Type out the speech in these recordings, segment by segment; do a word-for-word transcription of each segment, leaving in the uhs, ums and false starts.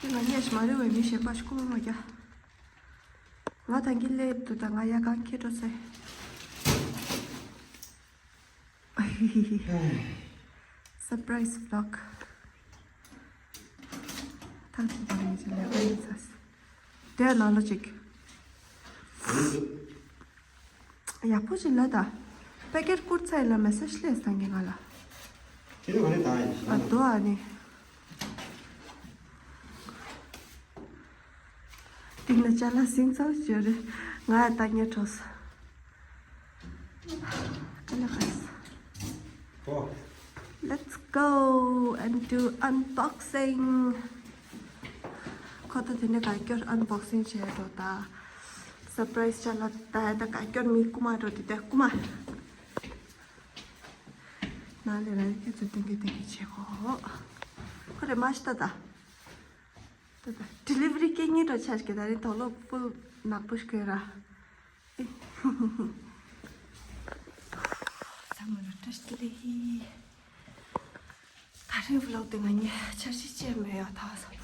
དེ་ང་གཉིས་མ་རེད་བའི་མི་གཞན་པ་ཞིག་ཁོ་མ་རྒྱ། ང་ད་གིན་སླེབས་འདུག་ད་ང་ཡ་གང་ཁྱེད་འགྲོ་ཚེ། Surprise vlog. ཐང་ཐང་ཐང་ཡིན་ཅི་ལས་ཀ་ཡིན་ཚ། དེ་ནང་ལོ་ཅིག་ཡག་པོ་ཅིག་ལ་ད། པེ་ཀེཊ་བསྐུར་ཚར་ལ་མེ་སེཇ་སླེབས་སང་གི་ང་ལ། ཁྱེད་ཚོ་ག་རེ་བཏང་ཡིན་ཨ་དོ་ཨ་ནི། ཏིང་ལ་ཅ་ལག་སིང་ཚང་ཞོར་རེ་ང་ཡ་ལྟ་ཉེ་གྲོགས། ཀ་ལ་ཁ་ས། ཨོ། Let's go and do unboxing. ཁོ་ད་དེ་ནས་ག་སྐྱོར་unboxing བྱས་འགྲོ་ད། སར་པ་རའི་སི་ཅ་ལག་ད་ད་ག་སྐྱོར་མི་རྐུ་མ་འགྲོ་དེ་ད་རྐུ་མ། ནང་ལས་ར་ཁྱེད་ཚོ་ཏིང་གི་ཏིང་གི་བྱེད་གོ་ཁོ་རེ་མ་ཤི་ད་ད། ད་ད་ཌི་ལི་ཝ་རི་སྐད་ཉིད་འགྲོ་ཆ་ཞིག་ད་རིང་དོག་ལོ་ཕུལ་ནག་པོ་ཞིག་གོས་ར། ཚང་མ་ལ་བཀྲ་ཤིས་བདེ་ལེགས། ད་རིང་ཝི་ལོག་དེ་ང་གཉིས་འཆར་གཞི་བཅས་མེད་ཡ་ཐག་སོང་།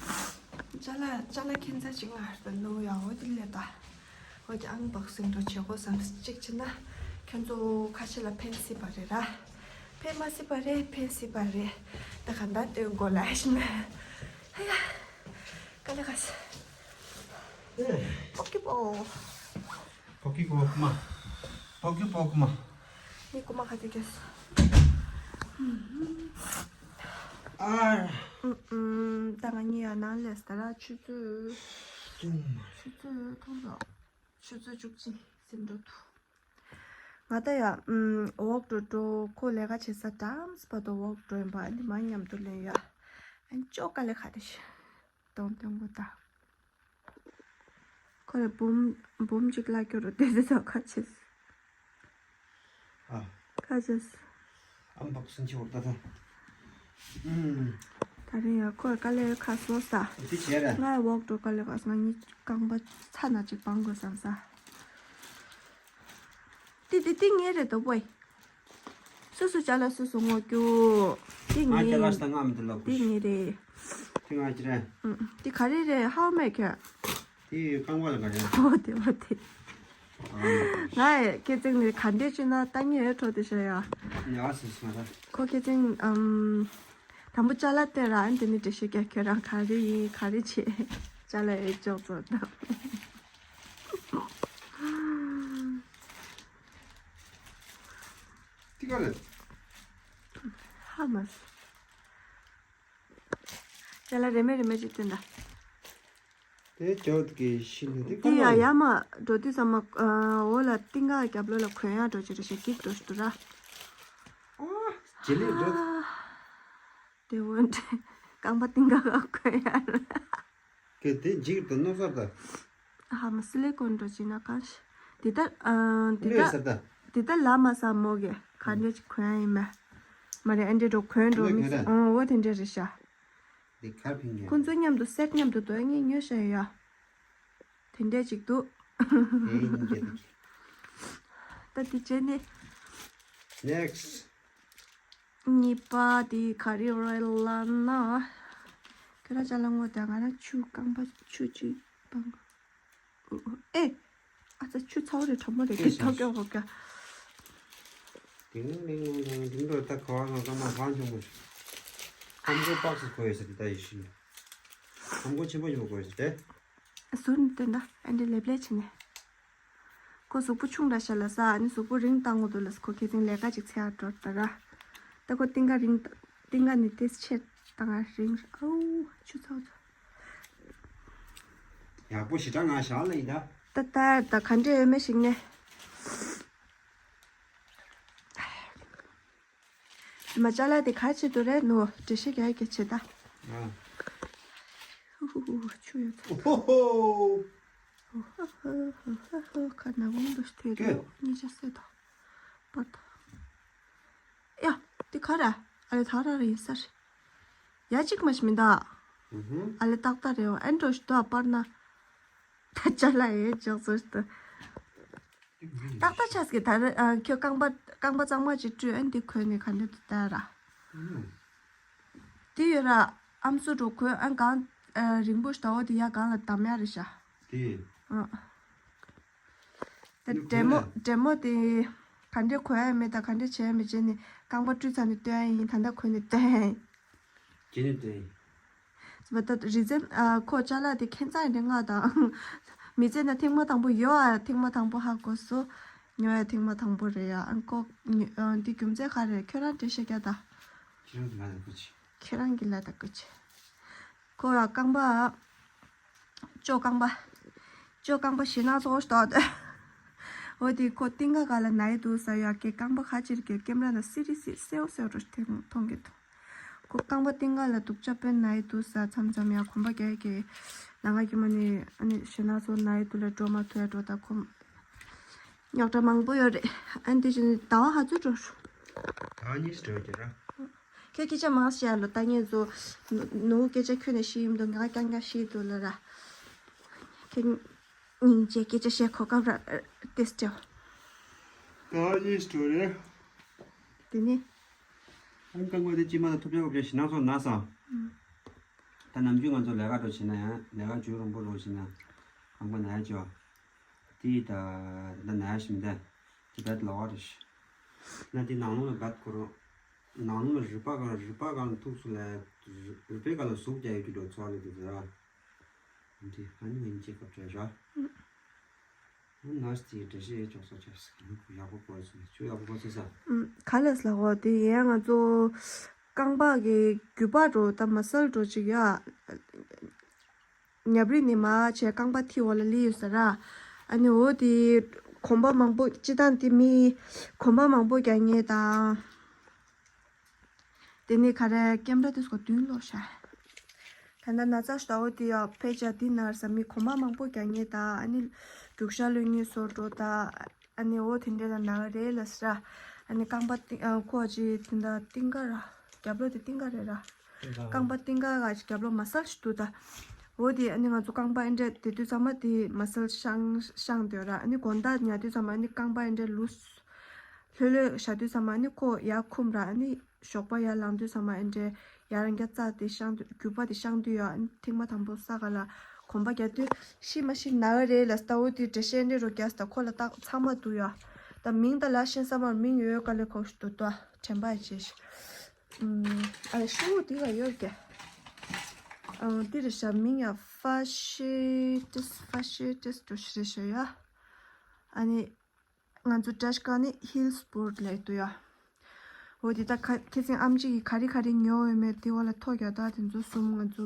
ཅ་ལག་ཅ་ལག་ཁྱད་མཚར་ཅིག་ང་ཧར་དུ་ནུ་ཡ་འོ་དེ་ལས་ད། འོ་དེ་ཨན་བོག་སིང་འགྲོ་བྱེད་དགོས་བསམ་གཅིག་བྱས་ན། ཁྱོད་ཚོ་ཁ་ཤས་ལ་ཕན་སྲིད་པ་རེད་ར། ཕན་མ་སྲིད་པ་རེད་ཕན་སྲིད་པ་རེད། ད་ག་འདྲ་སྟོན་དགོས་ལ་ཤི་ན། ཧ་ཡ། ཀ་ལེ་ཀ་སི། ཨོ་ཀེ་པོ། ཕོ་ཀི་ཕོ་ཀི་མ། ཕོ་ཀི་ཕོ་ཀི་མ། ནི་ཀུ་མ་ཁ་ཏི་ཀེ་སི། ཨ། ད་ང་གཉིས་ཡ་ནང་ལས་ད་ར་ཆུ་ཚོད། ཆུ་ཚོད་ཐོང་རོགས། ཆུ་ཚོད་བཅུ་གཅིག་ཟིན་འགྲོ་ཐུ། ང་ད་ཡ་ཝོག་འགྲོ་འགྲོ་ཁོ་ལས་ཀ་བྱེད་ས་ཀྲམ་སི་བར་དུ་ཝོག་འགྲོ་ཡིན་པ་འདི་མ་མཉམ་དུ་ལེན་ཡ། ཨན་ཅོ་ཀ་ལེ་ཁ་ཏི་ཤི། གཏོང་གཏོང་གོ་ད། ཁོ་ལ་འབུམ་འབུམ་གཅིག་ལ་སྐྱོར་རོ་དེ་ཚེ་ཚོ་ཁ་ཆེས། ཨ། ཁ་ཆེས། ཨམ་བག་སུན་ཆེ་བར་ལྟ་ད། ཨུམ། ད་རིང་ཡ་ཁོ་དཀའ་ལས་ཁ་སོ་ས། དེ་བྱས་ར། ང་ཝོག་འགྲོ་དཀའ་ལས་ཁ་སོ་ང་གཉིས་རྐང་པ་ཚ་ན་ཅིག་སྤང་དགོས་བསམ་ས། ཏི་ཏི་ཏི་ངའི་རེད་དོ་བོའི། སུ་སུ་ཅ་ལག་སུ་སུ་ངོ་སྐྱུ། ཏི་ང་ངའི་ཅ་ལག་ཡིན། སྟ་ང་མི་འདི་ལ་ཏི་ཁུ་ངའི་རེད། ཏི་ང་ཅི་རེད། ཨུ་ཏི་ག་རེ་རེད་ཧའོ་མེད་ཁྱོད། ཏི་རྐང་པ་ལ་ག་རེ། ཨོ་ཏི་ཨོ་ཏི། ང་ཡི་སྐད་ཅིག་ནི་ག་འདྲས་ཅི་ན་ལྟ་ངའི་འཕྲོ་དེ་ཤ་ཡ། ཡ་སུ་སུ་ང་ད། ཁོ་སྐད་ཅིག་ཨམ། དང་པོ་ཅ་ལག་སྟེར་ར་ཨན་དེ་ནི་འགྲེལ་བཤད་རྒྱག་ཁྱོད་རང་ག་རེ་ཡིན་ག་རེ་བྱེད། ཅ་ལག་ཨེ་ཅོག་ཙོ་དང་། ཏི་ག་རེད། ཧ་མ་སི། ཅ་ལག་རེ་མེ་རེ་མེ་ཅིག་སྟོན་ད། དེ་ཅོག་གི་ཤི་ནི་དེ་དེ་ཡ་ཡ་མ་འགྲོ་དུས་ཙམ་མ་འོ་ལ་ཏིང་ག་རྒྱབ་ལོ་ལ་གོན་ཡ་འགྲོ་ཅི་རེ་ཞེ་སྐྱིད་འགྲོ་ཞུ་དུ་ར། ཨོ། ཇེ་ལེ་འགྲོ། དེ་འོན་ཏེ་རྐང་པ་ཏིང་ག་ག་གོན་ཡ་ར། གལ་ཏེ་འཇིག་ཏུ་མནོ་ས་ད། ཧ་མ་སི་ལེ་ཀོན་འགྲོ་ཅི་ན་གང་ཤི། དེ་ལྟར་ཨ་དེ་ལྟར་ལྟ། དེ་ལྟར་ལ་མ་ས་མོ་གེ་ག་འདྲ་ཅིག་གོན་ཡ་ཡིན་མ། མ་རེད་ཨ་འདྲ་འགྲོ་གོན་འགྲོ་མི་ས་ཨོ་དེ་འདྲ་རེད་ཤ། འདི་གར་ཕིང་ཡ། ཁོང་ཚོ་མཉམ་དུ་སེཊ་མཉམ་དུ་འདོན་ངེས་ཉོ་ཤ་ཡ། དེ་འདྲས་ཅིག་འདུག་ཨེ་ཡིན་གྱི་འདུག་ད་དེ་བྱས་ནས། Next. གཉིས་པ་དེ་ག་རེ་རེད་ལབ་ན། ཁྱོད་རང་ཅ་ལག་ངོ་དེ་ང་རང་ཆུ་རྐང་པ་ཆུ་གཅིག་སྤང་། ཨེ། ཨ་ཙི་ཆུ་ཚ་བོ་རེད་གྲང་མོ་རེད་ཀྱི་ཐོག་ཀྱོག་ཧོ་ཀྱ། ཏིང་ལིང་ལོང་ལོང་ཏིང་ལོ་ད་ཁ་བ་ང་ཀ་མ་ཧང་ཆུང་མོ། ཧམ་གོ་པགས་སུ་གོ་ཡོད་ས་དེ་ད་ཡེ་ཤི། ཧམ་གོ་ཆེན་པོ་ཆེན་པོ་གོ་ཡོད་ས་དེ། ཟུར་ནས་སྟོན་ད་ཨ་འདྲ་ལེབ་ལེབ་བྱས་ནས། ཁོ་གཟུགས་པོ་ཆུང་དྲགས་ཤག་ལ་ས་ཨ་ནི་གཟུགས་པོ་རིང་བཏང་དགོས་འདུག་ལ་ཁོ་ཁེ་ཚིང་ལས་ཀ་ཅིག་འཚོལ་ཡག་འགྲོ་ད་ར། ད་ཁོ་ཏིང་ག་རིང་ཏིང་ག་ནི་ཏེས་ཆེ་བཏང་ང་རིང་ཨའུ་ཆུ་ཚ་བོ་ཚ། ཡག་པོ་ཞེ་དྲག་ང་ཞག་ལ་ཡིན་ད། ད་ད་ད་ག་འདྲས་ཡོད་མེད་ཞིག་ནས། མ་ཅ་ལག་དེ་ག་ཆེད་དུ་རེད་ནོ་འགྲེལ་བཤད་རྒྱག་གི་བྱེད་ད། ཨ། ཧུ་ཧུ་ཧུ་ཆུ་ཡོད་ཚ། ཨོ་ཧོ་ཧོ། ཧུ་ཧུ་ཧུ་ཧུ་ཧུ་ཁ་ན་བོང་དུ་ཐེ་རོ་གཉིས་ཆ་སེ་ད། པ་ད། ཡ་དེ་ག་ར་ཨ་ལེ་ད་ར་ར་ཡིན་ས་རེད། ཡ་གཅིག་མ་ཤི་མི་ད། ཨུ་ཧུ། ཨ་ལེ་ཏག་ཏག་རེད་འོ་ཨན་འགྲོ་ཤི་ད་པར་ན། ད་ཅ་ལག་ཡེ་ཅོག་ཙོ་ཤི་ད། ཏག་ཏག་ཆགས་ཀྱི་ད་རེ་ཨ་ཁྱོད་རྐང་པ་རྐང་པ་གཙང་མ་ཅིག་བཀྲུས་ཨན་དེ་གོན་ནས་ག་འདྲ་འདུག་ལྟ་ར། དེ་ཡོད་ར་ཨམ་སྲུ་འགྲོ་གོན་ཨན་གང་ ཨ་རིང་པོ་ཞིག་འོ་དེ་ཡ་གང་ལ་བསྡམ་ཡ་རེད་ཤག་དེ། ཨ། དེ་འདྲས་མོ་འདྲས་མོ་དེ་ག་འདྲས་གོན་ཡ་མེད་དང་ག་འདྲས་བྱས་ཡ་མེད་བྱས་ནས་རྐང་པ་བཀྲུས་ཚར་ནས་སྟོན་ཡ་ཡིན། ད་ལྟ་གོན་ནས་སྟོན་ཡ་ཡིན། ཁྱེད་ནས་སྟོན་ཡིན། ད་རི་ཛན་ཨ་ཁོ་ཅ་ལག་དེ་ཁྱད་མཚར་འདྲ་ང་དང་མི་ཚེ་ན་ཐེངས་མ་དང་པོ་ཡོད་ཨ། ཐེངས་མ་དང་པོ་ཧ་གོ་སོང་། ཉོ་ཡ་ཐེངས་མ་དང་པོ་རེད་ཡ། ཨ་ཁོ་ཉོ་ཨ་འདི་རྒྱུ་མཚན་ག་རེ་ཁྱོད་རང་འགྲེལ་བཤད་རྒྱག་ད། ཁྱེད་རང་གི་ལ་དང་སྐུ་མཁྱེན། ཁྱེད་རང་གི་ལ་དང་སྐུ་མཁྱེན། ཁོ་ཡ་རྐང་པ། ཅོ་རྐང་པ། ཅོ་རྐང་པ་ཞེ་ན་ཚོགས་ཤོག་དོ། འོ་དེ་ཁོ་རྟིང་ཀ་ག་ལ་ན་ཡི་འདུག་ས་ཡ་ཀེ་རྐང་པ་ཁ་ཕྱིར་ཀེ་ཀེམ་ར་ན་སི་རི་སི་སེའུ་སེའུ་རུ་མཐོང་གི་འདུག་ཁོ་རྐང་པ་རྟིང་ཀ་ལ་སྡུག་ཅག་དཔོན་ན་ཡི་འདུག་ས། མཚམས་མཚམས་ཡ་གོམ་པ་རྒྱག་གི་ལ་ང་གི་མ་ནི་ཨ་ནི་ཞེ་ན་ཚོགས་ན་ཡི་འདུག་ལ་འགྲོ་མ་ཐུབ་ཡ་འགྲོ་ད་ཁོ། རྙོག་དྲ་མང་པོ་ཡོད་རེད། ཨ་ནི་དེ་བཞིན་ཟླ་བ་ཧ་ཚོད་འགྲོ། ཟླ་བ་གཉིས་འགྲོ་གི་ར། ཁྱོད་སྐད་ཆ་མང་བཤད་ལོ། ད་ངས་ཚོ་ནུ་སྐད་ཆ་ཁྱོད་ནས་ཤེས་ཡིན་འདུག་ང་རྐྱང་རྐྱང་ཤེས་འདུག་ལ་ར། ཁྱོད་སྙིང་རྗེ་སྐད་ཆ་བཤད་གོ་སྐབས་ར་ཏེས་ཅོ། ད་ཡིས་ཏོ་རེ། དེ་ནི། ཨང་རྐང་པ་དེ་ཅི་མ་ལ་ཐུབ་ཅག་གོ་བྱས་ཞེ་ན་ཚོགས་ན་ས། ད་ནམ་རྒྱུན་ང་ཚོ་ལས་ཀ་འགྲོ་བྱེད་ན་ཡང་ལས་ཀ་རྒྱུན་རིང་པོ་འགྲོ་བྱེད་ན་རྐང་པ་ན་ཡ་ཅོ། དེ་ད་ད་ན་ཡ་ཞིག་མི་འདུག་དེ་བད་ལོག་རེ་ཤི། ན་དེ་ནང་ལོགས་ལ་བད་ཁོ་རོ། ནང་ལོགས་ལ་རུས་པ་གང་རུས་པ་གང་ཐུག་སུ་ལ་རུས་པའི་གང་ལ་ཟུག་རྒྱག་ཡོད་ཀྱི་འགྲོ་ཚོགས་ལ་དེ་ཟེར་བ། འདི་ཧ་ནི་ཡིན་ཅེས་སྐབས་བྲལ་ར། ནར་སི་དེའི་འགྲེལ་བཤད་ཅོག་ས་ཅོག་ས་ཡག་པོ་གོ་སོང་ཆུ་ཡག་པོ་གོ་སོང་ས། ག་ལས་ལ་འོ་དེ་ཡས་ང་ཚོ་རྐང་པ་གི་རྒྱུ་པ་འགྲོ་ད་མ་སལ་འགྲོ་ཅིག་ཡ། ཉབ་རི་ནི་མ་བྱས་རྐང་པ་མཐིལ་འོག་ལ་ལི་ཡོད་ས་ར། ཨ་ནི་འོ་དེ་གོམ་པ་མང་པོ་སྤྱི་བཏང་དེ་མི་གོམ་པ་མང་པོ་རྒྱག་ངེས་དང་། དེ་ནས་ག་རེ་ཀེམ་ར་དེ་སྐོར་མདུན་ལོག་ཤ། ད་ལྟ་ན་ཚ་ཞུ་ད་འོ་དེ་ཡ་ཕལ་ཆེར་དེ་ན་ར་ས་མི་གོམ་པ་མང་པོ་རྒྱག་ངེས་དང་ཨ་ནི་རྒྱུག་ཤ་ལོས་ངེས་སོར་འགྲོ་ད། ཨ་ནི་འོ་དེ་འདྲས་ལ་ན་ག་རེ་ལ་ས་ར། ཨ་ནི་རྐང་པ་ཏི་ཨ་ཁོ་ཅི་དེ་འདྲ་རྟིང་ཀ་ར། རྒྱབ་ལོགས་དེ་རྟིང་ཀ་རེད་ར། རྐང་པ་རྟིང་ཀ་ག་ཅི་རྒྱབ་ལོགས་མ་སལ་ཞིག་འདུག་ད། འོ་དེ་ཨ་ནི་ང་ཚོ་རྐང་པ་ཨེ་འདྲས་དེ་དུས་ཚང་མ་དེ་མ་སལ་ཤང་ཤང་དེ་ར། ཨ་ནི་དགོང་དག་ཉལ་དུས་ཚང་མ་ཨ་ནི་རྐང་པ་ཨེ་འདྲས་ལུས། ལྷོད་ལྷོད་བཞག་དུས་ཚང་མ་ཨ་ནི་ཁོ་ཡར་འཁུམ་ར། ཨ་ནི་ཞོགས་པ་ཡར་ལངས་དུས་ཚང་མ་ཨེ་འདྲས་ཡར་འགྱ་རྩ་དེ་ཤང་དུས་རྒྱུ་པ་དེ་ཤང་དུས་ཡ་ཨ་ནི་ཐེངས་མ་དང་པོ་ས་ག་ལ་གོམ་པ་རྒྱག་དུས་ཤི་མ་ཤི་ན་ག་རེ་ལ་ས་ད་འོ་དེ་འགྲེལ་བཤད་འདྲས་རོ་རྒྱག་ས་ད་ཁོ་ལ་ཏག་ཚང་མ་འདུག་ཡ། ད་མིང་ད་ལ་ཤེས་ས་མར་མིང་ཡོད་ག་ལེ་ཁོ་ཞིག་འདུག་ད་དྲན་པ་ཡ་ཅེ་ཤི། ཨ་ཤུ་འདི་ག་ཡོད་ཀྱེ། ཨ་འདི་རེད་ཤག་མིང་ཡ་ཧྥ་ཤི་ཏིས་ཧྥ་ཤི་ཏིས་འགྲོ་ཤི་རེད་ཤག་ཡ། ཨ་ནི་ང་ཚོ་བཀྲ་ཤིས་ཀ་ནི་ཧིལ་སི་པོར་ཊི་ལ་ཡོད་དོ་ཡ། འོ་དེ་ད་ཁ་ཁ་སང་ཨམ་ཆི་གིས་ག་རེ་ག་རེ་ཉོ་འོས་མེད་དེ་བ་ལ་ཐོ་རྒྱག་ད་དེ་ཚོ་གསུམ་ང་ཚོ་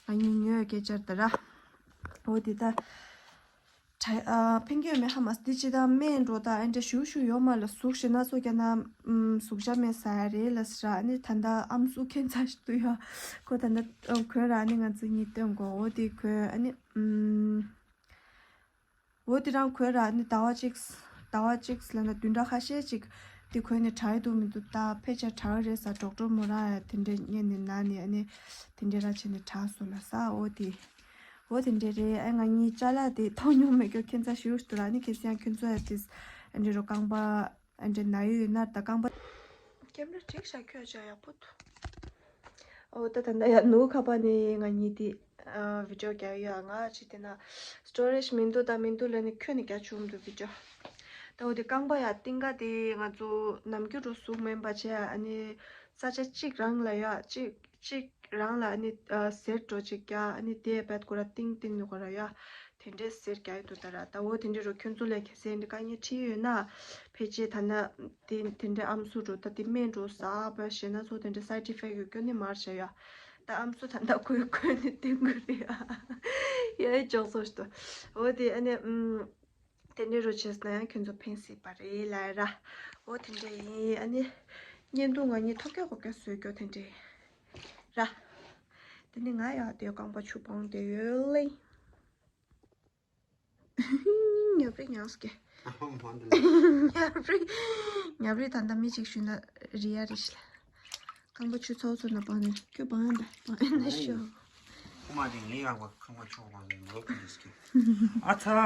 ང་གཉིས་ཉོ་ཡ་སྐད་ཆ་རེད་ད་ར། འོ་དེ་ད། ཕན་གྱི་ཡོད་མེད་ཧ་མ་སི་དེ་ཅི་ད་སྨན་འགྲོ་ད་ཨེ་འདྲ་ཞུ་ཞུ་ཡོད་མ་ལ་ཟུག་ཞེ་ན་ཚོ་རྒྱ་ན་ཟུག་བྱ་མེད་ས་ཡ་རེད་ལ་ས་ར། ཨ་ནི་ད་ད་ཨམ་སུ་ཁྱེད་ཚ་ཞིག་ཏུ་ཡ་ཁོ་ད་ད་གོས་ར་ཨ་ནི་ང་ཚོ་གཉིས་སྟོན་གོ་འོ་དེ་གོས་ཨ་ནི། འོ་དེ་རང་གོས་ར་ཨ་ནི་ཟླ་བ་གཅིག་ཟླ་བ་གཅིག་ལ་ན་བདུན་ཕྲག་ཁ་ཤས་ཅིག་དེ་གོས་ནས་དྲག་ཡི་འདུག་མི་འདུག་ད་ཕལ་ཆེར་དྲག་རེད་ས་ཌོག་ཊར་མོ་ར་ཡ་དེ་འདྲས་ཉན་ནས་ན་ནས་ཨ་ནི་དེ་འདྲས་ར་བྱས་ནས་དྲག་སོང་ལ་ས་འོ་དེ། འོ་དེ་འདྲས་རེད། ཨ་ང་གཉིས་ཅ་ལག་དེ་མཐོང་མྱོང་མེད་ཀྱོ་ཁྱེད་ཚ་ཞུ་ཞུ་ར་ཨ་ནི་ཁྱེད་ཚ་ཡང་ཁྱོད་ཚོ་ཡ་དེ་ཨ་འདྲས་རོ་རྐང་པ་ཨ་འདྲས་ན་ཡོད་ཡོད་ན་ད་རྐང་པ། ཀེམ་ར་འགྲིག་ཤག་ཁྱོད་ཅག་ཡག་པོ་འདུག་འོ་ད་ད་ད་ཡ་ནུ་ཁ་པ་ནི་ང་གཉིས་དེ་ཨ་བི་ཌིའོ་རྒྱག་ཡོད་ང་ཅི་དེ་ན་སི་ཊོ་རེཇ་མི་འདུག་ད་མི་འདུག་ལ་ནི་ཁྱོད་ནི་རྒྱག་ཆུག་འདུག་བི་ཌིའོ། ད་འོ་དེ་རྐང་པ་ཡ་རྟིང་ཀ་དེ་ང་ཚོ་ནམ་རྒྱུན་རུ་ཟུག་མེད་པ་བྱས་ཨ་ནི་ས་ཆ་གཅིག་རང་ལ་ཡ་གཅིག་གཅིག་རང་ལ་ཨ་ནི་ཨ་ཟེར་འགྲོ་ཅིག་རྒྱག་ཨ་ནི་དེ་བད་ཁོ་ར་ཏིང་ཏིང་ནི་ཁོ་ར་ཡ་དེ་འདྲས་ཟེར་རྒྱག་ཡོད་འདུག་ད་ར། ད་འོ་དེ་འདྲས་རུ་ཁྱོད་ཚོ་ལས་ཁེ་སེ་འདྲི་དཀའ་ངལ་འཕྲད་ཡོད་ན་ཕལ་ཆེར་ད་ན་དེ་དེ་འདྲས་ཨམ་སུ་འགྲོ་ད་དེ་སྨན་འགྲོ་ཟ་བ་ཞེ་ན་ཚོ་དེ་འདྲས་སའི་ཌི་ཨེ་ཕེག་ཡོད་སྐྱོ་ནི་མར་བྱ་ཡ། ད་ཨམ་སུ་ད་ད་ཁོས་ཁོས་ནི་ཏིང་གུ་རེ་ཡ་ཡ་ཡ་ཅོག་སོ་ཞིག་འདུག་འོ་དེ་ཨ་ནི་ཨམ། དེ་འདྲའི་རོ་བྱས་ན་ཡང་ཁྱོད་ཚོ་ཕན་སྲིད་པ་རེད་ལབ་ར། འོ་དེ་འདྲ་ཡིན། ཨ་ནི་བརྙན་ཐུང་ང་གཉིས་ཐོབ་སྐྱོ་གོ་སྐྱོ་བཟོས་སྐྱོ་དེ་འདྲ་ར། དེ་ནི་ང་ཡང་དེ་རྐང་པ་ཆུ་སྦང་དེ་ཡོད་ལེ། ཉབ་རི་ཉག་སྐྱེ། ཉབ་རི་ཉབ་རི་ད་ལྟ་མི་གཅིག་ཞུས་ན་རི་ཡ་རི་ཤི་ལ། རྐང་པ་ཆུ་ཚོགས་ཚོ་ན་སྦང་ནས་ཁྱོད་སྦང་ཡ་འདྲ་སྦང་ཡ་འདྲ་ཤོ། ཁོ་མ་དེ་ངའི་རྐང་པ་ཁང་པ་ཆུ་སྦང་ནས་ལོག་གི་རེད་སྐྱེ། ཨ་ཚ།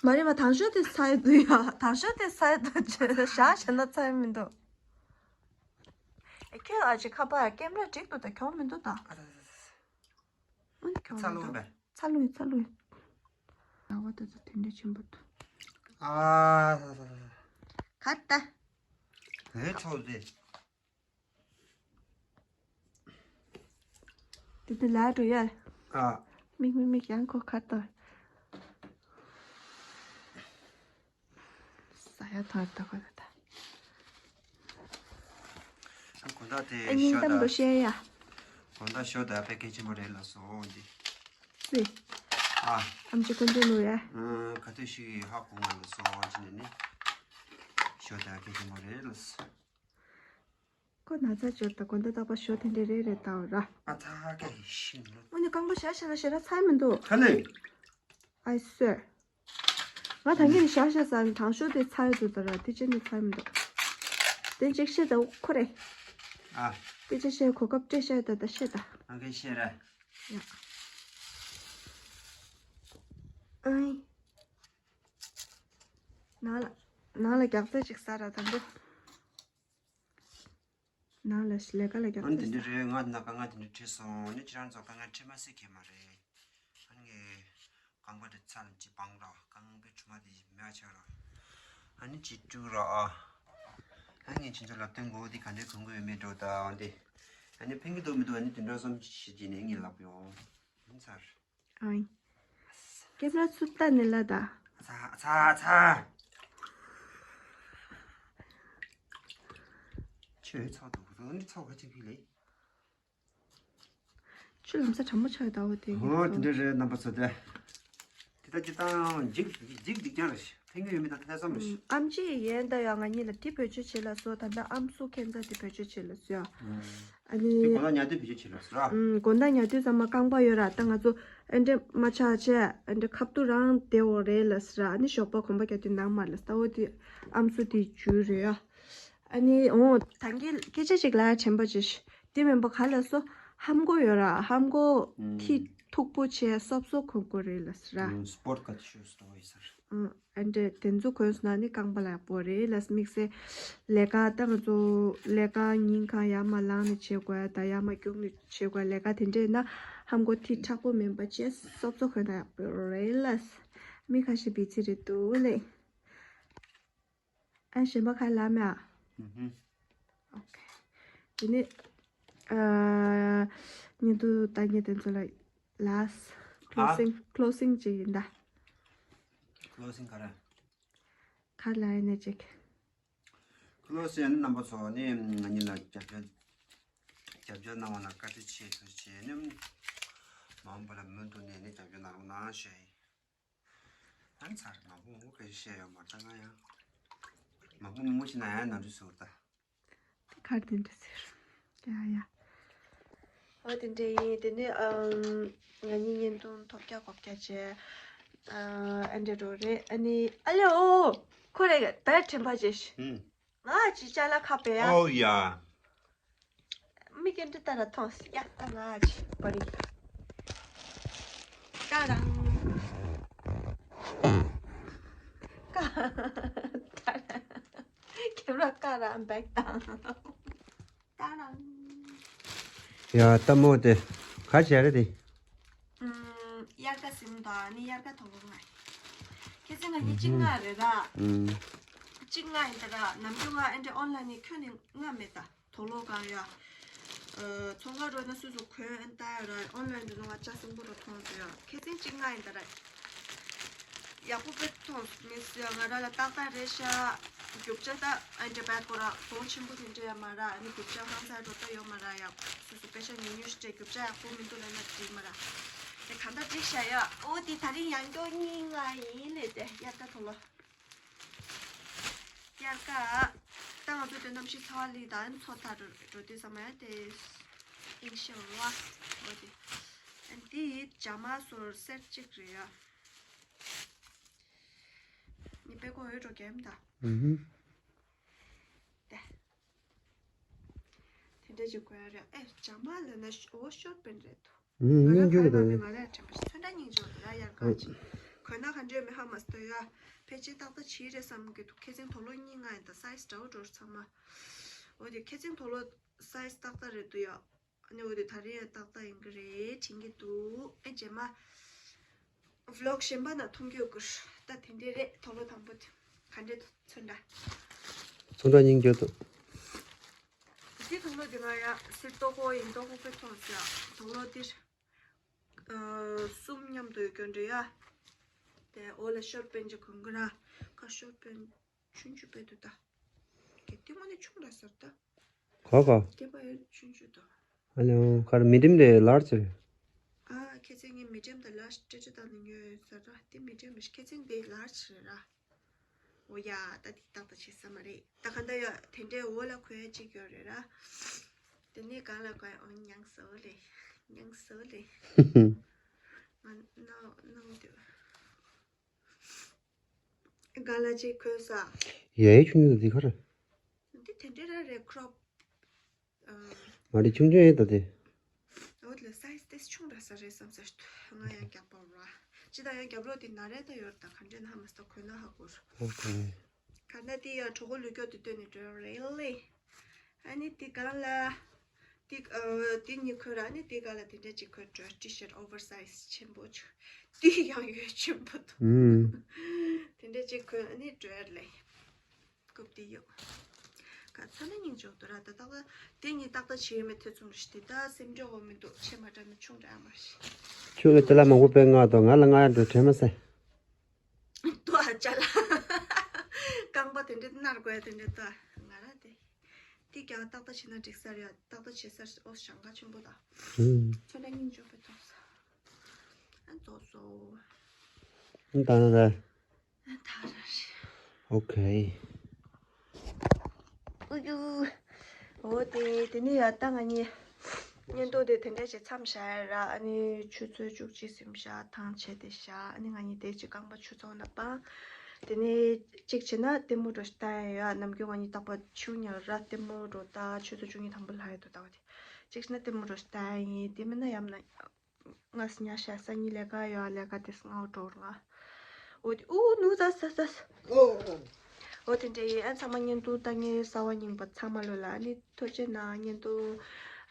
མ་རེད་མ། དང་ཤོས་དེ་ཚ་ཡི་འདུག་ཡ། དང་ཤོས་དེ་ཚ་ཡི་འདུག་ཅེས་བཞག་བྱས་ན་ཚ་ཡི་མི་འདུག་ཨེ་ཁྱོད་ཨ་ཅེ་ཁ་པར་ཀེམ་ར་འགྲིག་འདུག་ད་གྱོང་མི་འདུག་ད། ཨ་ད་ད་ད། ཚ་ལུང་བས། ཚ་ལུང་ཡིན། ཚ་ལུང་ཡིན། ལ་བ་ད་ད་དེ་འདྲ་ཆེན་པོ་འདུག་ཨ་ཁ་ཏ། ཨེ་ཚོགས་ཏེ། དེ་དེ་ལ་འགྲོ་ཡ། ཨ། མིག་མིག་མིག་ཡང་ཁོ་ཁ་ཏ། ས་ཡ་ཐོར་ད་ཁོ་ད་ད། ཨ་དགོང་དག་དེ་ཨ་སྙིང་ཞོ་གཏམ་དང་། དུ་བཤད་ཡ། དགོང་དག་ཞོ་དང་དཔེ་གལ་ཆེན་པོ་རེད་ལ་སོ་འདི། སི། ཨ། ཨམ་ཆི་ཀུན་ཏུ་ནུ་ཡ། ཨ་ག་དུས་ཤིག་ཧ་གོ་ང་ལ་སོ་ཅི་ནས་ནི། ཞོ་དང་གལ་ཆེན་པོ་རེད་ལ་སོ། ཁོ་ན་ཚ་འབྱོར་དང་དགོང་དག་རྟག་པར་ཞོ་དེ་འདྲས་རེ་རེ་བཏང་ར། ཨ་ཐ་ཀ་ཡི་ཤིང་ལོ། འོ་ནི་རྐང་པ་བཞག་བཞག་ན་ཞེ་དྲག་ཚ་མི་འདུག་ཁ་ལེ། ཨའི་སོས། ང་ད་གིན་བཞག་བཞག་ཟ་ནི་དྲང་ཤོར་དེ་ཚ་ཡོད་འདུག་ད་ར་དེ་ཅི་ནི་ཚ་མི་འདུག་དེ་ཅིག་བཤད་ད་ཁོ་རེ། ཨ། དེ་ཅིག་བཤད་གོ་སྐབས་སྤྲད་བཤད་ད་ད་བཤད་ད། ང་གིས་བཤད་ར། ཡ། ཨའི། ནང་ལ་ནང་ལ་རྒྱག་རྩེ་ཅིག་ཟ་ར་དང་པོ། ནང་ལ་ལས་ཀ་ལ་རྒྱག་ཨ་ནི་དེ་འདྲ་རེད། ང་ན་ཀ་ང་དེ་འདྲ་ཁྲིད་སོང་། ཨ་ནི་ཁྱེད་རང་ཚོ་ཀ་ང་ཁྲིད་མ་སྲིད་ཀྱི་མ་རེད། ཨ་ནི་ངས་རྐང་པ་དེ་ཚ་ལ་ཅི་སྤང་རོགས། རྐང་པའི་གྲུ་མ་དེ་མེད་ཆགས་རོགས། ཨ་ནི་ཅི་དཀྲུག་རོགས་ཨ། ཨ་ངས་ཁྱེད་ཚོ་ལབ་སྟོན་གོ་དེ་ག་འདྲའི་གོན་དགོས་ཡོད་མེད་འགྲོ་ད་འོན་ཏེ། ཨ་ནི་ཕན་གི་འདུག་མི་འདུག་ཨ་ནི་དེ་འདྲ་བསམ་ཤེས་ཀྱི་ནས་ངས་ལབ་ཡོང་། ཡིན་ཚར། ཨའི། ཀེམ་ར་ཚུར་ལྟ་ནས་ལ་ད། ཚ་ཚ་ཚ། ཆོས་ཚོགས་འདུག་ཚོགས་འདི་ཚོགས་ག་ཅིག་གི་ལེ། ཆུ་ལམ་ས་གྲང་མོ་ཆགས་ད་འོ་དེ། ཨོ་དེ་འདྲ་རེད་རྣམ་པ་ཚོ་དེ། དེ་ལྟ་ཅི་བཏང་འཇིག་འཇིག་འཇིག་ཀྱང་རེད། ཕན་གི་ཡོད་མེད་དང་དེ་ལྟ་ཙམ་རེད། ཨམ་ཆི་ཡན་ད་ཡང་ང་གཉིས་ལ་དེ་བེད་སྤྱོད་བྱེད་ལ་སོ། ད་ལྟ་ཨམ་སྲུ་ཁན་ཚ་དེ་བེད་སྤྱོད་བྱེད་ལ་སོ་ཡ། ཨ་ནི། དེ་དགོང་དག་ཉལ་དུས་བེད་སྤྱོད་བྱེད་ལ་སོ་ར། ཨུམ། དགོང་དག་ཉལ་དུས་ཚང་མ་རྐང་པ་ཡོད་ར། ད་ང་ཚོ་ཨེ་འདྲེ་མ་ཆགས་བྱས་ཨེ་འདྲེ་ཁབ་ཏུ་རང་བདེ་འོ་རེད་ལ་སོ་ར། ཨ་ནི་ཞོགས་པ་གོམ་པ་རྒྱག་དུས་ནང་མ་ལ་སོ། ད་འོ་དེ་ཨམ་སྲུ་དེ་འཇུ་རེད་ཡ། ཨ་ནི་འོ་ད་གིན་སྐད་ཆ་ཅིག་ལ་དྲན་པ་ཅིག་དེ་མིན་པ་ག་ལ་སོ་ཧམ་གོ་ཡོད་ར། ཧམ་གོ་ཨུམ། ཐིག་མཐུག་པོ་བྱས་སོབ་སོབ་གོན་དགོས་རེད་ལ་སོ་ར། ཨུམ། སྤོར་ཀ་ཤོས་སོ་ཡི་སར། ཨུམ། ཨ་འདྲས་དེ་ཚོ་གོན་སོང་ན་ནི་རྐང་པ་ལ་ཡག་པོ་རེད་ལ། དམིགས་བསལ་ལས་ཀ་ད་ང་ཚོ་ལས་ཀ་ཉིན་གང་ཡར་མར་ལངས་ནས་བྱེད་དགོས་ད་ཡར་མར་རྒྱུགས་ནས་བྱེད་དགོས་ལས་ཀ་དེ་འདྲས་ན་ཧམ་གོ་ཐིག་མཁྲེགས་པོ་མིན་པ་བྱས་སོབ་སོབ་གོན་ན་ཡག་པོ་རེད་ལ། མི་ཁ་ཤས་བི་ཚི་རེད་འདུག་ལེ། ཨ་གཞན་པ་ག་ལ་མེད་ཨ། ཨུ་ཧུམ། ཨོ་ཁེ། དེ་ནས་ཨ་ཉིན་དུ་ལྟ་ངན་དེ་ཚོ་ལ་ལཱསི་ཨ། ཀློ་སིང་ཀློ་སིང་ཅིག་ཡིན་ད། ཀློ་སིང་ག་རེ། ག་ལ་ཡིན་ནས་ཅིག་ཀློ་སིང་རྣམ་པ་ཚོ་ནི་ང་གཉིས་ལ་རྒྱབ་སྐྱོར་རྒྱབ་སྐྱོར་གནང་བ་ལ་བཀའ་དྲིན་ཆེ་ཞུ་བྱས་ནས་མ་འོངས་པ་ལ་མུ་མཐུད་ནས་ནི་རྒྱབ་སྐྱོར་གནང་རོགས་གནང་ཞུ་ཡིན། ཨ་ནི་ཚར་མང་པོ་མང་པོ་ག་ཞིག་བཤད་ཡོད་མ་རེད་ད། ང་ཡང་མང་པོ་མང་པོ་ཞིག་ན་ཡང་ནང་འཁྲུག་ཟེར་བ་ད། དེ་གར་དེ་འདྲ་ཟེར། ཡ་ཡ། ཨོ་དེ་འདྲ་ཡིན། དེ་ནི་ཨམ་ང་གཉིས་བརྙན་ཐུང་ཐོབ་རྒྱག་གོ་རྒྱག་བྱས། ཨ་ཨ་འདྲ་འགྲོ་རེད། ཨ་ནི་ཨ་ལེ་ཨོ། ཁོ་རེ་ད་དྲན་པ་བྱས་ཤི། ཧུམ། ང་ཅི་ཅ་ལག་ཁ་པེ་ཡ། ཨོ་ཡ། མི་སྐད་འདི་ལྟར་མཐོང་ཡ། ད་ང་ཅི་བ་རི། ཀ་རང་། ཀ། ཀ་རང་། ཁྱེད་རང་ཀ་རང་བེག་དང་། ཀ་རང་། ཡ་ལྟད་མོ་དེ་ག་བྱས་རེད་དེ། ཨུམ། དབྱར་ཁ་ཟིན་དང་ནི་དབྱར་ཁ་དོག་ལོ་ལྔ། ཁྱེད་ཚོ་ང་གཉིས་གཅིག་ལྔ་རེད་ད། ཨུམ། གཅིག་ལྔ་ཡིན་ད་ར། ནམ་རྒྱུན་ང་ཨེ་འདྲ་ཨོན་ལན་ནས་ཁྱོན་ནས་ལྔ་མེད་ད། དོག་ལོ་གང་ཡ། ཨ་ཚོང་ཁང་འགྲོ་ན་སུ་སུ་གོན་ཨེ་ད་ཡ་ར། ཨོན་ལན་འགྲོ་ན་ང་ལྕགས་སྲིན་པོ་རུ་མཐོང་ཟེར་ཡ། ཁྱེད་ཚོ་གཅིག་ལྔ་ཡིན་ད་ར། ཡག་པོ་དཔེ་མཐོང་མི་སྲིད་ཡ། ང་རང་ལ་ཏག་ཏག་རེད་ཤག་རྒྱུ་ཆ་ད་ཨེ་འདྲ་བས་ཁོ་ར་གོང་ཆེན་པོ་དེ་འདྲ་ཡ་མ་ར། ཨ་ནི་རྒྱུ་ཆ་ཧང་སང་འགྲོ་ད་ཡོད་མ་ར། ཡ་སུ་སུ་པེ་ཤ་ཉུང་ཉུང་ཞིག་སྤྲད། རྒྱུ་ཆ་ཡག་པོ་མི་འདུག་ལབ་ན་འགྲིག་མ་ར། དེ་གང་ལྟར་འགྲིག་ཤག་ཡ། ཨོ་དེ་ད་རིང་ཡང་སྐྱོ་གཉིས་ལྔ་ཡིན་ལེ། དེ་དབྱར་ཁ་དོག་ལོ། དབྱར་ཁ། ད་ང་ཚོ་དེ་གནམ་གཤིས་ཚ་བ་ལི་ད་མཚོ་ཐར་འགྲོ་དུས་ཙམ་ཡ་དེ་ཨིན་ཤེ་བ། ཨོ་དེ་ཨ་དེ་ཇ་མ་སོར་སེར་གཅིག་རེད་ཡ། ངས་དཔེ་ཁོ་འོད་འགྲོ་གེམ་ད། ཨུ་ཧུ། ཏེ། དེ་འདྲ་ཅིག་དགོས་ཡ་རེད། ཨེ་ཇ་མ་ལབ་ན་ཨོ་ཤོར་པན་རེད་དོ། ཨུ་ཧུ། ང་རང་སྙིང་རྗེ་ག་རེ་ལབ་ནས་ང་རང་དྲན་པ་ཞིག་ཚོན་ཁྲ་སྙིང་རྗེ་བ་ར་དབྱར་ཁ་ཅིག་གོན་ན་ག་འདྲ་མི་ཧ་མ་སྟོད་ཡ། ཕལ་ཆེར་ཏག་ཏག་བྱེད་རེད་བསམ་གི་འདུག་ཁེ་ཚིང་དོ་ལོ་གཉིས་ལྔ་ཡིན་ད། སའི་ཛི་འདྲ་བོ་འགྲོ་ཚང་མ། འོ་དེ་ཁེ་ཚིང་དོ་ལོ་སའི་ཛི་ཏག་ཏག་རེད་འདུག་ཡ། ཨ་ནི་འོ་དེ་ད་རེས་ཡང་ཏག་ཏག་ཡིན་གི་རེད་དྲན་གི་འདུག་ཨེ་རྗེས་མ་vlog གཞན་པ་ན་མཐོང་རྒྱུ་ཡོད་གི་རེད། ད་དེ་འདྲས་རེད། དུག་ལོག་དང་པོ་དེ་ག་འདྲས་ཚོན་འདྲ། ཚོན་འདྲ་སྙིང་རྗེ་འདུག་དེ་དུག་ལོག་དེ་ང་ཡ་སིར་ཏོག་ཧོ་ཡིན་ཏོག་ཧོ་པེ་ཐོག་ཟེར་དུག་ལོག་དེ་ཨ་གསུམ་མཉམ་དུ་ཡོད་རྒྱུ་འདྲ་ཡ། དེ་འོ་ལ་ཤོར་པན་ཅིག་གོན་གི་ར། ཁ་ཤོར་པན་ཆུང་ཆུང་པོ་འདུག་ད། གལ་ཏེ་དངོས་གནས་ཆུང་དྲགས་ས་རེད་ད། ག་ག་གལ་པ་ཡོད་ཆུང་ཆུང་འདུག་ཨ་ལེ་ཁར་མི་ཌིམ་རེད་ལར་ཇི་རེད། ཨ་ཁྱེད་ཚེ་ངས་མི་ཌིམ་དང་ལར་ཇི་སྤྲད་སྤྲད་བཏང་ནས་ཉོས་ཡོད་ས་ར། དེ་མི་ཌིམ་རེད། ཁྱེད་ཚེ་འདི་ལར་ཇི་རེད་ར། འོ་ཡ་ད་འདི་ཏག་ཏག་བྱེད་ས་མ་རེད་ད། ག་འདྲ་ཡོད་དེ་འདྲའི་འོ་ལ་གོན་ཡ་གཅིག་ཡོད་རེད་ར། དེ་ནས་གང་ལ་གོན་ཡ་འོ་མྱངས་སོ་ལེ། མྱངས་སོ་ལེ། ང་ནོ་ནོ་དུ། ག་ལ་ཅིག་གོན་ས། ཡའི་ཆུང་ཆུང་འདི་ག་རེད། འདི་དེ་འདྲ་ར་རེད་ཁྲོབ། ཨ། མ་རེད་ཆུང་ཆུང་ཡིན་ད་དེ། འོ་ལ་སའི་ཛི་དེ་ཆུང་དྲགས་ས་རེད་བསམ་ས། ང་ཡང་རྒྱག་པ་ར། ཅི་ད་ཡང་རྒྱབ་ལོགས་དེ་ན་རེ་ད་ཡོད་ད་ག་འདྲས་ན་ཧ་མ་སྟ་གོན་ན་ཧ་གོ་ར། ཨོ་ཁེ། ག་ན་དེ་ཡང་གྲོགས་པོ་ལུས་སྐྱོ་དེ་སྟོན་ནས་འགྲོ་རེད་ལེ། ཨ་ནི་དེ་གང་ལ། དེ་ཨ་དེ་གཉིས་ཁོས་ར་ནི་དེ་ག་ལ་དེ་འདྲ་ཅིག་ཁོས་འགྲོ་ཊི་ཤར་ཊི་ཨོ་ཝར་སའི་ཛི་ཆེན་པོ་ཅིག་དེ་ཡང་ཡོད་ཆེན་པོ་འདུག་ཨུམ། དེ་འདྲ་ཅིག་ཁོས་ནི་འགྲོ་ཡར་ལེ། རྐུབ་དེ་ཡོད། ག་ཚ་ན་སྙིང་རྗེ་འདུག་ར་ད་ཏག་ཏག་དེ་གཉིས་ཏག་ཏག་བྱས་ཡོད་མེད་ཐེ་ཚོམ་རེད་ཤི་དེ་ད་སེམས་ཁྲལ་འོ་མི་འདུག་ཆེ་མ་དྲགས་ན་ཆུང་དྲགས་མ་ཤི། ཁྱོད་ལ་ཅ་ལག་མང་པོ་སྤེལ་མངགས་དང་ང་ལ་མངགས་ཡ་འགྲོ་དྲན་མ་སེ། ཏོ་ཨ་ཅ་ལག་རྐང་པ་དེ་འདྲས་ནར་དགོས་ཡ་དེ་འདྲས་ཏོ་ང་ར་དེ། དེ་ཀྱང་ཏག་ཏག་བྱས་ན་འགྲིག་ས་རེད། ཏག་ཏག་བྱེད་ས་ཨོ་ཞང་ཁ་ཆེན་པོ་དང་། ཧུམ། ཁྱོད་ལ་སྙིང་རྗེ་པོ་ཐོག་ས། ཨ་ཏོ་སོ། ད་ན་ད། ཨ་ད་ར་རེད། ཨོ་ཁེ། ཨུ་ཡུ། འོ་དེ་དེ་ནས་ཡ་ད་ང་གཉིས་བརྙན་ཐུང་དེ་དེ་འདྲ་ཞིག་མཚམས་བཞག་ཡ་ར། ཨ་ནི་ཆུ་ཚོད་བཅུ་གཅིག་ཟིན་བཞག་ཐང་ཆད་དེ་བཞག་ཨ་ནི་ང་གཉིས་དེ་ཅིག་རྐང་པ་ཆུ་ཚོད་ནང་སྤང་། དེ་ནས་གཅིག་བྱས་ན་ལྟད་མོ་འགྲོ་ཞིག་ལྟ་ཡ་ཡོད། ནམ་རྒྱུན་ང་གཉིས་རྟག་པར་ཆུ་ཉལ་ར་ལྟད་མོ་འགྲོ་ལྟ་ཆུ་ཚོད་བཅུ་གཉིས་ཐམ་པ་ལྷག་ཡོད་དོ་ལྟ་བ་དེ། གཅིག་བྱས་ན་ལྟད་མོ་འགྲོ་ཞིག་ལྟ་ཡ་ཡིན། དེ་མིན་ན་ཡང་ན། ང་སི་ཉ་ཤ་ས་ཉི་ལས་ཀ་ཡོད་ལས་ཀ་དེ་སྔ་འགྲོ་ར་ང་། འོ་དེ་ཨུ་ནུ་ཙ་ཙ་ཙ། འོ་དེ་འདྲ་ཡིན། ཨ་ཚང་མ་བརྙན་ཐུང་ལྟ་མཁན་གསར་བ་རྙིང་པ་ཚང་མ་ལོ་ལ་ཨ་ནི་ཐུགས་རྗེ་གནང་། བརྙན་ཐུང་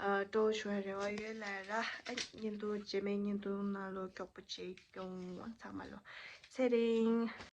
ཨ་སྤྲོ་བོ་ཞུ་བའི་རེ་བ་ཡོད་ལ་ར། ཨ་བརྙན་ཐུང་རྗེས་མའི་བརྙན་ཐུང་ནང་ལོ་མགྱོགས་པོ་བྱེད་ཡོང་ཨ་ཚང་མ་ལོ་ཚེ་རིང་།